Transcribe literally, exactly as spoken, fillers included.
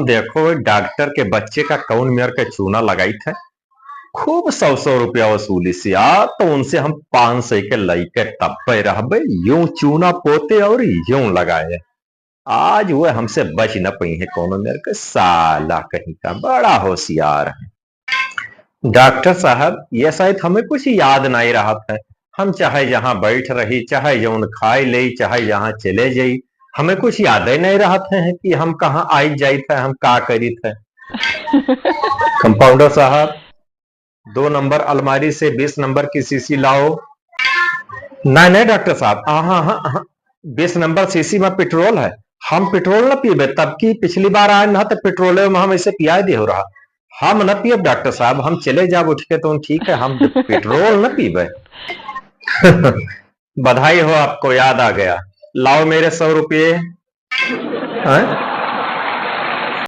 देखो, डॉक्टर के बच्चे का कौन मेर के चूना लगाइत है, खूब सौ सौ रुपया वसूलिस यार, तो उनसे हम पाँच सौ के लइके तब्बे रहबे, यूं चूना पोते और यूं लगाए। आज वो हमसे बच न पइहें कौनो मेर के, साला कहीं का, बड़ा होशियार है। डॉक्टर साहब, ये शायद हमें कुछ याद नहीं रहत है। हम चाहे जहाँ बैठ रही, चाहे जौन खाए लेई, चाहे जहाँ चले जाई, हमें कुछ यादे नहीं रहत है कि हम कहाँ आइत जाइत है, हम का करित है। कंपाउंडर साहब, दो नंबर अलमारी से बीस नंबर की शीशी लाओ। नहीं, नहीं डॉक्टर साहब, हाँ, हाँ, हाँ, हाँ, बीस नंबर शीशी में पेट्रोल है। हम पेट्रोल न पीबे, तब की पिछली बार आए ना तो पेट्रोले में हम ऐसे पिया दिए हो रहा। हम न पियब डॉक्टर साहब, हम चले जाब उठ के तो ठीक है, हम पेट्रोल न पीबे। बधाई हो, आपको याद आ गया। लाओ मेरे सौ रुपये। हैं?